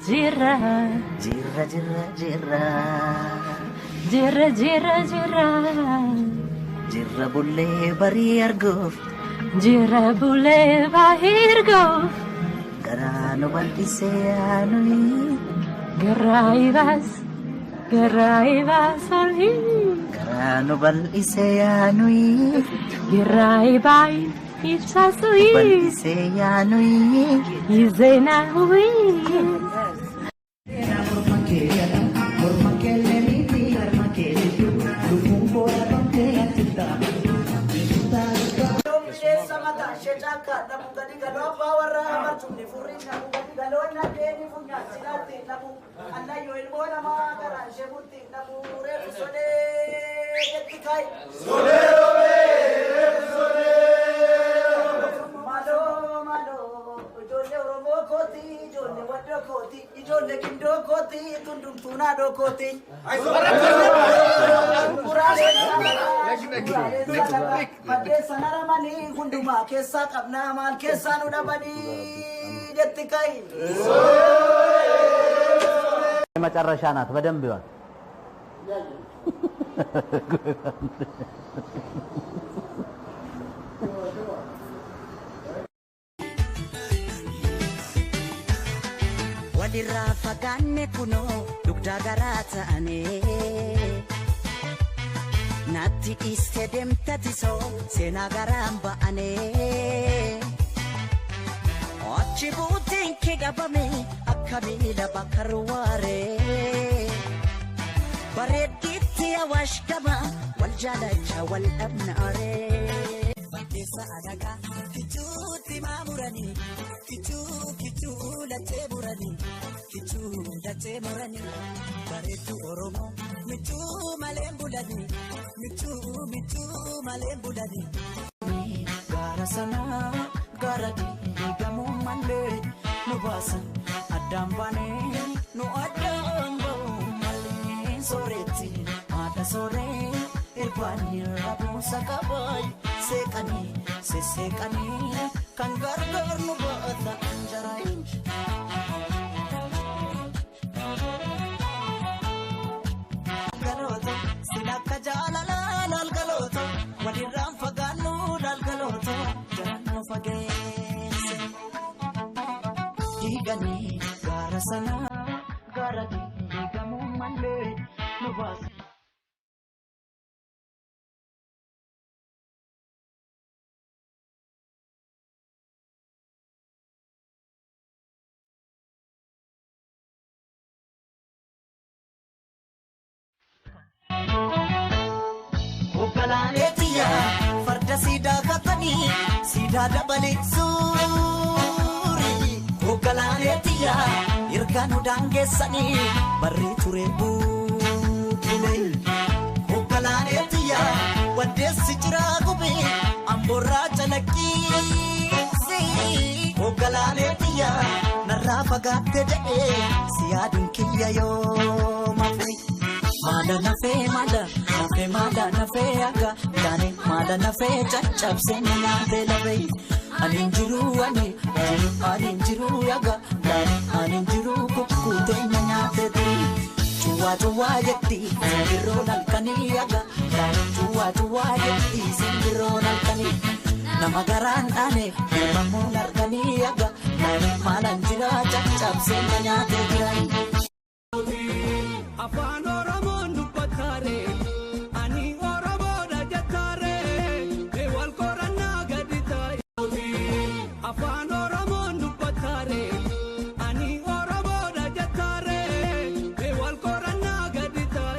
Jirra. Jirra jirra jirra. Jirra jirra jirra. Jirra bullee barii arguuf. Jirra bulee baahirgoof. Garaa nu bal'isee aanuyi. Garaa ibaas. Garaa ibaas olii. Garaa nu bal'isee aanuyi. Garaa ibaay ibsaasuyi. Bal'isee yaanuyi. Izeenaawii. Bineensa mataa ishee caakkaa dhabu gadi galoo abbaa warraa barcumni furrii dhabu gadi galoo nadheeni funyaan silaatti dhabu annayyoo ilmoo namaa garaa ishee murtii dhabu reefu solee jetti kaayi. Maaloo maaloo ijoollee Oromoo kooti ijoollee Waddoo kooti ijoollee Gindoo kooti tundumtuu naadoo kooti. Maddeessan haramanii hundumaa keessaa qabnaa maal keessaa nu dhabanii jetti ka'i. የመጨረሻ ናት። በደንብ ይዋል። Walirraa fagaanne kunoo dugdaa garaa ta'anii. Natti dhiiste deemta tisoo seenaa garaan ba'anii. Achi buuteen kee dhabame akka miila bakka ruwaaree. Bareeddiitti awaash gama wal jaalacha wal dhabnaaree. Baddeessa alagaa kichuutti maamuranii kichuu kichuu lachee muranii kichuu lachee muranii bareedduu Oromoo michuu malee bulanii michuu michuu malee bulanii. Gaara sanaa gaara diigamuu malee nu baasan addaan baanee nu addaan ba'uu malee sooretti haadha sooree irbaanii rabuusa qabaay seeqanii sesseeqanii kan gargaar nu baata anjaraayin. Galooto sila akka jaalalaa laalgalooto walirraan fagaannu laalgalooto jalaan nu fageesse. Diiganii gaara sanaa gaara diigamuu malee nu baasa. Hoggalaaleetiya farda siidaa katanii siidaa dabalee suuri. Hoggalaaleetiya erga nu daangeessanii barree ture bubbule. Hoggalaaleetiya waddeessi jiraa gube amboorraa calaqqiisi. Hoggalaaleetiya narraa fagaatte jedhee si yaaduun kiyya yoo mafe. Maala nafee maala nafee maala nafee akka taane maala nafee caccabsee na nyaatee lafee. Ani hin jiru ani jiru ani hin jiru yaga taane ani hin jiru kukkuutee na nyaatee turi. Cuwaa cuwaa jetti simbirroon halkanii yaga taane cuwaa cuwaa jetti simbirroon halkanii. Nama garaan dhaane mormamuun harkanii yaga taane maalaan jira caccabsee na nyaatee jira. Afaan